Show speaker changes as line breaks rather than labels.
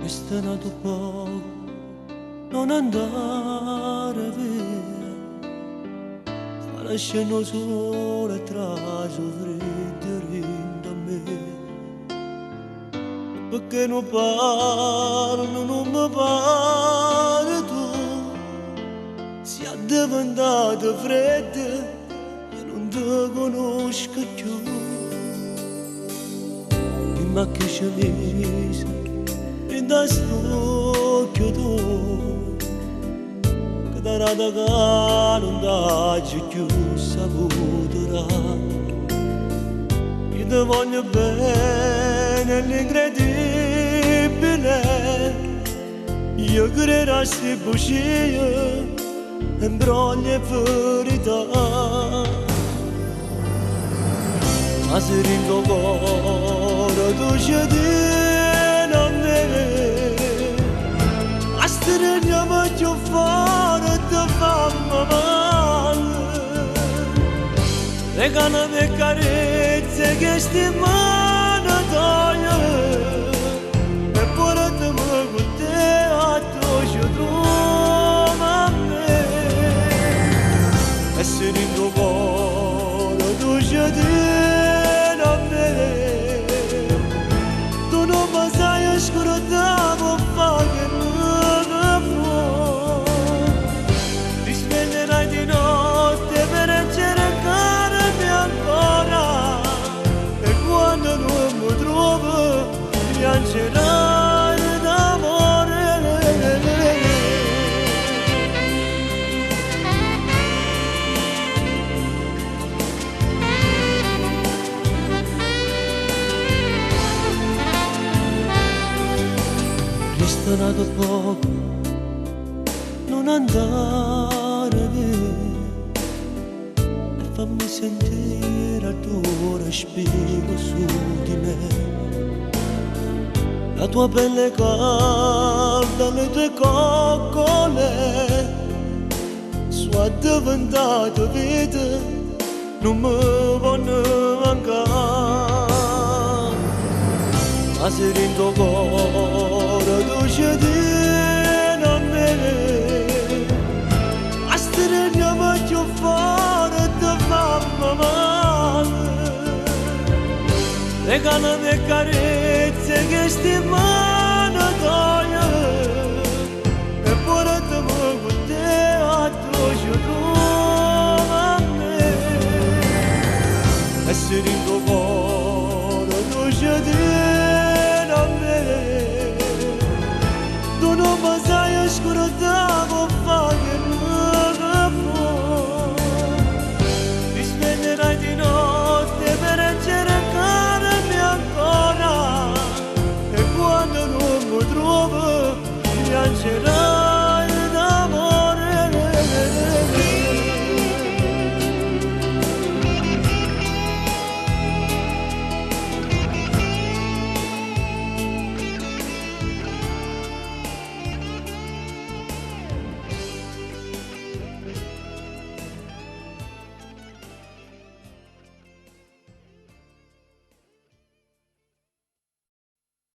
Resta n'atu poco, non andare via. Sta nascendo 'o sole e trase 'o freddo dint' a me. Pecché nun parle, nun me parle tu? Si addiventata fredda e nun te conosco cchiù. Dimme a chi ce mise dint' a st'uocchie tuoje che t'ha dato ca nun t'aggio cchiù saputo dà. Io te voglio bene all'incredibile, io credo a 'sti bugie e 'mbroglie 'e verità. Ma si dint' 'o core tu ce tiene a me, astrigneme cchiù forte, famme male. Regalame 'e carezze 'e chesti mane toje e puorteme cu te addò ce truove a me. E si dint' 'o core tu ce tiene a me, tu nun me saje scurdà, può fa chello che vuò. Ti sveglierai di notte per cercarmi ancora e quando non mi trovo piangerai d'amore. Resta n'atu poco, non andare via e fammi sentire il tuo respiro su di me. La tua pelle calda, le tue coccole so' addiventate vita, nun me ponno mancà. Ma si dint' 'o core tu ce tiene a me, astrigneme cchiù forte, famme male. Regalame 'e carezze 'e chesti mane toje e puorteme cu te addò ce truove a me. E si dint' 'o core